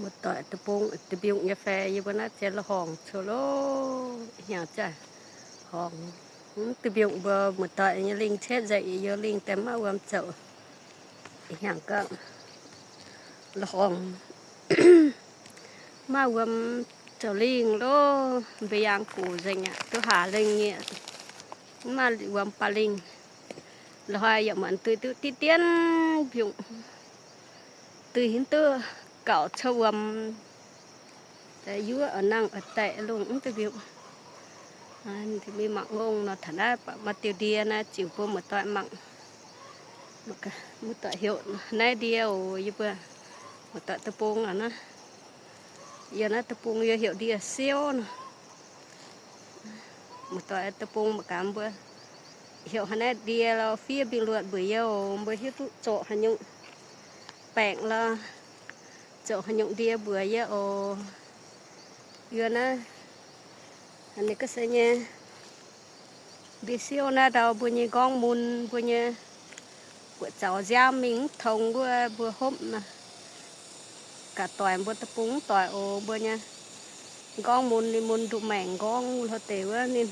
Muoz-doic deic-bung, deic-mbiungc nyei fai yie mbuo naaiv ziex la'horngc cuotv loh, hnyangx jaax horngc. Mv deic-mbiungc mbuo muoz-doic nyei lingh cietv nzengc, yie youz lingh daaih maiv wuom zoux. Hnyangx gauh la'horngc, maiv wuom zoux lingh loh, mbeix yaangh guc nzengc aqv, duqv haac lengh nyei, mv maaih wuom baac lingh. La'hoi yaac muonz duih duqv diqv dien mbiungc, duih hiuv duqv gauh cuotv wuom, yuov oix nangh oix daic lungh mv deix mbiungc. Mingh mangc ngongh nor, taux naaiv baac maaih diuh ndie naaiv ziux bun muoz-doic mangc. Muoz-doic heuc naaiv ndie oc, yie mbuo muoz-doic deic-bung aqv naaiv. Yie naaiv deic-bung yie heuc ndie siouv nor. Muoz-doic deic-bung mangc gaax mbuo heuc haaix naaiv ndie lorz fiev mingh luoqc mbuox yie oc, mbuo hiuv duqv zorqv haaix nyungc baengc lorz, zorqv haaix nyungc ndie mbuox yie oc. Yie naaiv, ninh ga'sie nyei ndie siouv naaiv ndau mbuo nyei nqorngv mun mbuo nyei buoqc zaux nziaamv mingh mv tong wuov mbuo hopv nor, gaax doic mbuo deic-bung mv doic oc. Mbuo nyei nqorngv mun ninh mun nduqc maengc nqorngv, hlo deix wuov ninh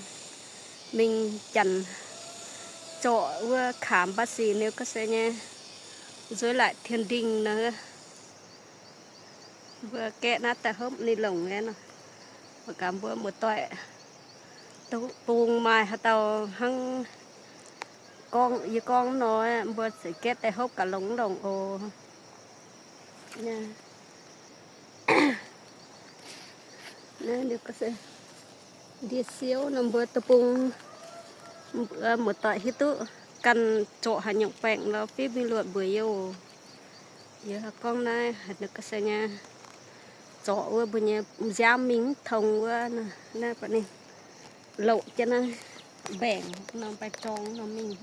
mingh janx zorqv wuov kaamx baav sic niu ga'sie nyei nzueiv laaic tien ndingh nor. Mbuo gaeqv naaiv daaih hopv ninh longc nyei nor. Mbuo gaax mbuo muoz-doic deic-bung maaih haaix dauh hnangv gorngv yie gorngv nor, mbuo zeix gaeqv daaih hopv gaax longx longc oc. Ndie siouv nor mbuo deic-bung, muoz-doic hiuv duqv ganh zorqv haaix nyungc baengc lorz fiev mingh luoqc mbuox yie oc. Yie gorngv naaiv haaix nyungc ga'sie nyei, zorqv wuov mbuo nyei nziaamv mingh mv tong wuov, naaiv baac ninh louc jienv naaiv mbaengc norm baeng jorng norm mingh.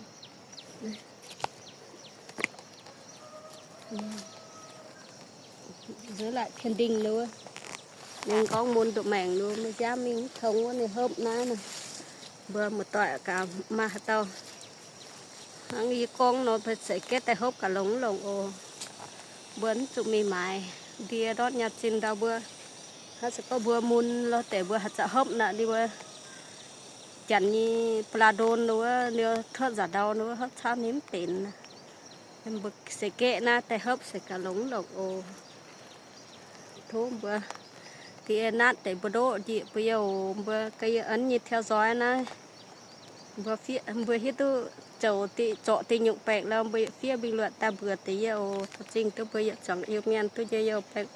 Nzueiv laaic tien ndingh nor, ninh nqorngv mun nduqc maengc nor, mbuo nziaamv mingh mv tong wuov ninh hopv naaiv nor. Mbuo muoz-doic gaax maaih haaix dauh hnangv yie gorngv nor, mbuo zeix gaeqv daaih hopv gaax longx longc oc. Mbuo mv zuqc mingh maaiz ndie ndortv nyaah zinh ndau mbuo. Hnangv se gorngv mbuo mun lorh deix mbuo haaix zanc hopv naaic ninh mbuo janx nyei ba'laqc ndon wuov, ninh tuotv nzangc ndau wuov hopv camv ninh mv benx. Mbuo zeix gaeqv naaiv daaih hopv se gaax longx longc oc. Tov mbuo die natv deix mbuo ndoqv njiec mbuo yie oc. Mbuo ga'yie a'hneiv nyei theo dõi naaiv, mbuo hiuv duqv zoux, zorqv deix nyungc baengc lorh mbuo yietc fiev mingh luoqc daaih mbuox deix yie oc. Tov zingh duqv mbuo yietc zuangx Iu-Mienh duqv njien yie oc. Baengh